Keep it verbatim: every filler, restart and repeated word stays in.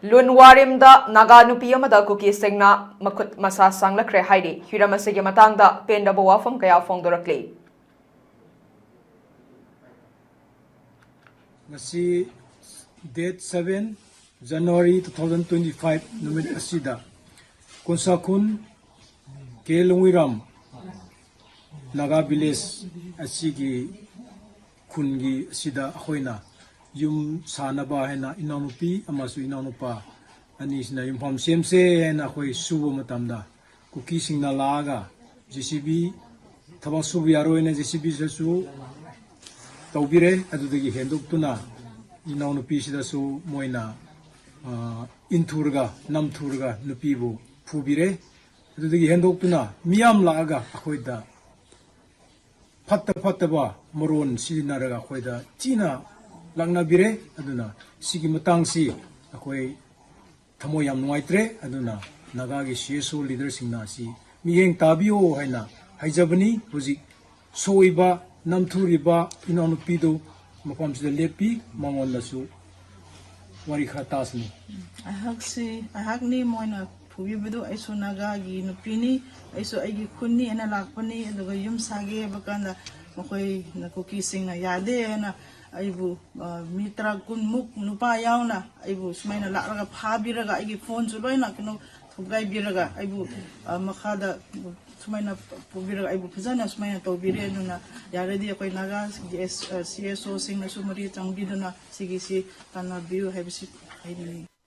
ꯂꯨꯟ ꯋꯥꯔꯦꯝꯗ ꯅꯥꯒꯥ ꯅꯨꯄꯤ ꯑꯃꯗ ꯀꯨꯀꯤꯁꯤꯡꯅ ꯃꯈꯨꯠ ꯃꯁꯥ ꯁꯥꯡꯂꯛꯈ꯭ꯔꯦ ꯍꯥꯏꯔꯤ꯫ ꯍꯤꯔꯝ ꯑꯁꯤꯒꯤ ꯃꯇꯥꯡꯗ ꯄꯦꯟꯗꯕ ꯋꯥꯐꯝ ꯀꯌꯥ ꯐꯣꯡꯗꯣꯔꯛꯂꯤ꯫ ꯉꯁꯤ date seven January two thousand twenty five ꯅꯨꯃꯤꯠ ꯑꯁꯤꯗ ꯀꯣꯟꯁꯥꯈꯨꯟ ꯀꯦ ꯂꯣꯡꯋꯤꯔꯥꯝ ꯅꯥꯒꯥ village ꯑꯁꯤꯒꯤ ꯈꯨꯟꯒꯤ ꯑꯁꯤꯗ ꯑꯩꯈꯣꯏꯅ ꯌꯨꯝ ꯁꯥꯅꯕ ꯍꯥꯏꯅ ꯏꯅꯥꯎꯅꯨꯄꯤ ꯑꯃꯁꯨꯡ ꯏꯅꯥꯎꯅꯨꯄꯥ ꯑꯅꯤꯁꯤꯅ ꯌꯨꯝꯐꯝ ꯁꯦꯝꯁꯦ ꯍꯥꯏꯅ ꯑꯩꯈꯣꯏ ꯁꯨꯕ ꯃꯇꯝꯗ ꯀꯨꯀꯤꯁꯤꯡꯅ ꯂꯥꯛꯑꯒ JCB ꯊꯕꯛ ꯁꯨꯕ ꯌꯥꯔꯣꯏꯅ JCBꯁꯤꯗꯁꯨ ꯇꯧꯕꯤꯔꯦ꯫ ꯑꯗꯨꯗꯒꯤ ꯍꯦꯟꯗꯣꯛꯇꯨꯅ ꯏꯅꯥꯎꯅꯨꯄꯤꯁꯤꯗꯁꯨ ꯃꯣꯏꯅ, ꯑ, ꯏꯟꯊꯨꯔꯒ ꯅꯝꯊꯨꯔꯒ ꯅꯨꯄꯤꯕꯨ ꯐꯨꯕꯤꯔꯦ꯫ ꯑꯗꯨꯗꯒꯤ ꯍꯦꯟꯗꯣꯛꯇꯨꯅ ꯃꯤꯌꯥꯝ ꯂꯥꯛꯑꯒ ꯑꯩꯈꯣꯏꯗ ꯐꯠꯇ ꯐꯠꯇꯕ ꯃꯔꯣꯟ ꯁꯤꯖꯤꯟꯅꯔꯒ ꯑꯩꯈꯣꯏꯗ ꯊꯤꯅ ꯂꯥꯛꯅꯕꯤꯔꯦ꯫ ꯑꯗꯨꯅ ꯁꯤꯒꯤ ꯃꯇꯥꯡꯁꯤ ꯑꯩꯈꯣꯏ ꯊꯃꯣꯏ ꯌꯥꯝ ꯅꯨꯡꯉꯥꯏꯇ꯭ꯔꯦ꯫ ꯑꯗꯨꯅ ꯅꯥꯒꯥꯒꯤ CSO leaderꯁꯤꯡꯅ ꯑꯁꯤ ꯃꯤꯠꯌꯦꯡ ꯇꯥꯕꯤꯌꯣ ꯍꯥꯏꯅ ꯍꯥꯏꯖꯕꯅꯤ꯫ ꯍꯧꯖꯤꯛ ꯁꯣꯛꯏꯕ, ꯅꯝꯊꯨꯔꯤꯕ ꯏꯅꯥꯎꯅꯨꯄꯤꯗꯨ ꯃꯐꯝꯁꯤꯗ ꯂꯦꯞꯄꯤ, ꯃꯉꯣꯟꯗꯁꯨ ꯋꯥꯔꯤ ꯈꯔ ꯇꯥꯁꯅꯨ꯫ ꯑꯩꯍꯥꯛꯁꯤ, ꯑꯩꯍꯥꯛꯅꯤ ꯃꯣꯏꯅ ꯐꯨꯕꯤꯕꯗꯨ꯫ ꯑꯩꯁꯨ ꯅꯥꯒꯥꯒꯤ ꯅꯨꯄꯤꯅꯤ꯫ ꯑꯩꯁꯨ ꯑꯩꯒꯤ ꯈꯨꯟꯅꯤ, ꯑꯩꯅ ꯂꯥꯛꯄꯅꯤ꯫ ꯑꯗꯨꯒ ꯌꯨꯝ ꯁꯥꯒꯦ ꯍꯥꯏꯕ ꯀꯥꯟꯗ ꯃꯈꯣꯏꯅ, ꯀꯨꯀꯤꯁꯤꯡꯅ ꯌꯥꯗꯦ ꯍꯥꯏꯅ ꯑꯩꯕꯨ, ꯑ, ꯃꯤ ꯇꯔꯥ ꯀꯨꯟꯃꯨꯛ ꯅꯨꯄꯥ ꯌꯥꯎꯅ ꯑꯩꯕꯨ ꯁꯨꯃꯥꯏꯅ ꯂꯥꯛꯂꯒ ꯐꯥꯕꯤꯔꯒ ꯑꯩꯒꯤ phoneꯁꯨ ꯂꯣꯏꯅ ꯀꯩꯅꯣ ꯊꯨꯒꯥꯏꯕꯤꯔꯒ ꯑꯩꯕꯨ, ꯑ, ꯃꯈꯥꯗ ꯁꯨꯃꯥꯏꯅ ꯄꯨꯕꯤꯔꯒ ꯑꯩꯕꯨ ꯐꯖꯅ ꯁꯨꯃꯥꯏꯅ ꯇꯧꯕꯤꯔꯦ꯫ ꯑꯗꯨꯅ ꯌꯥꯔꯗꯤ ꯑꯩꯈꯣꯏ ꯅꯥꯒꯥꯒꯤ ꯑꯦꯁ-, ꯑ, CSOꯁꯤꯡꯅꯁꯨ ꯃꯔꯤ ꯆꯪꯕꯤꯗꯨꯅ ꯁꯤꯒꯤꯁꯤ ꯇꯥꯟꯅꯕꯤꯌꯨ ꯍꯥꯏꯕꯁꯤ ꯍꯥꯏꯅꯤꯡꯏ꯫